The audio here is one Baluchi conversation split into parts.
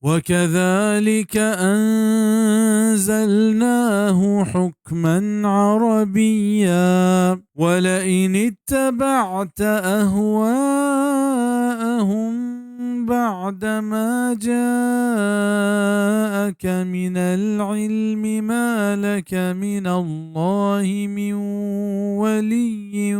وكذلك أنزلناه حكما عربيا ولئن اتبعت أهواءهم بعد ما جاءك من العلم ما لك من الله من ولي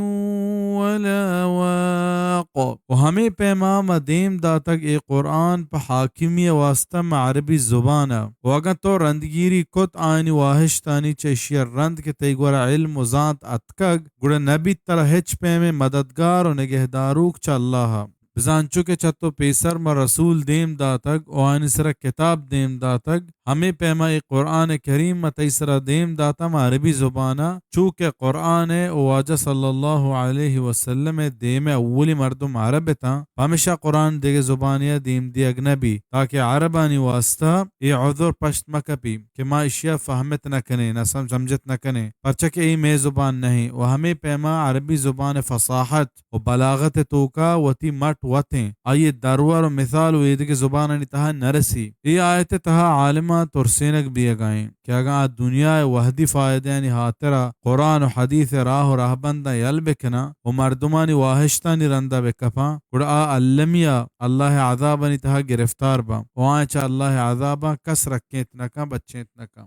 ولا واق۔ و ہمے پیما ما دیم داتگ اے قرآن پہ حاکمی ءِ واستہ ماں عربی زبان ءَ، و اگاں تو رندگیری کت آیانی واہشتانی چہ ایشی ءَ رند کہ تئی گورا علم و زانت اتکگ، گڑا نہ بیت ترا ہچ پیمیں مددگار و نگہداروک چہ اللہ ءَ۔ بزاں انچو کہ چہ تو پیسر ما رسول دیم داتگ و آیانی سرا کتاب دیم داتگ، ہمے پیما اے قرآن کریم ما تئی سرا دیم داتہ ماں عربی زبان ءَ، چو کہ قرآن ءِ و واجہ صلی اللہ علیہ وسلم ءِ دیم ءَ اولی مردم عرب اتاں، پمیشا قرآن دگہ زبانے ءَ دیم دیگ نہ بی، تاکہ عربانی واستہ اے عذر پشت مہ کپی کہ ما اشیا فہمت نہ کنیں، نہ سم-، سمجھت نہ کنیں، پرچہ کہ اے مئے زبان نہ ایں۔ و ہمے پیما عربی زبان ءِ فصاحت و بلاغت ءِ توکا وتی مٹ وت ایں، آئی ءِ درور و مثال و ایدگہ زبانانی تہا نہ رسی۔ اے آیت ءِ تہا عالماں ترسینگ بیئگا ایں کہ اگاں آ دنیا ءِ وہدی فائدہانی ہاترا قرآن و حدیث ءِ راہ و راہبنداں یل بکناں و مردمانی واہشتانی رندا بکپاں، گڑا آ المی ءَ اللہ ءِ عذابانی تہا گرفتار باں و آیاں چہ اللہ ءِ عذاباں کس رکینت نہ کن، بچینت نہ کن۔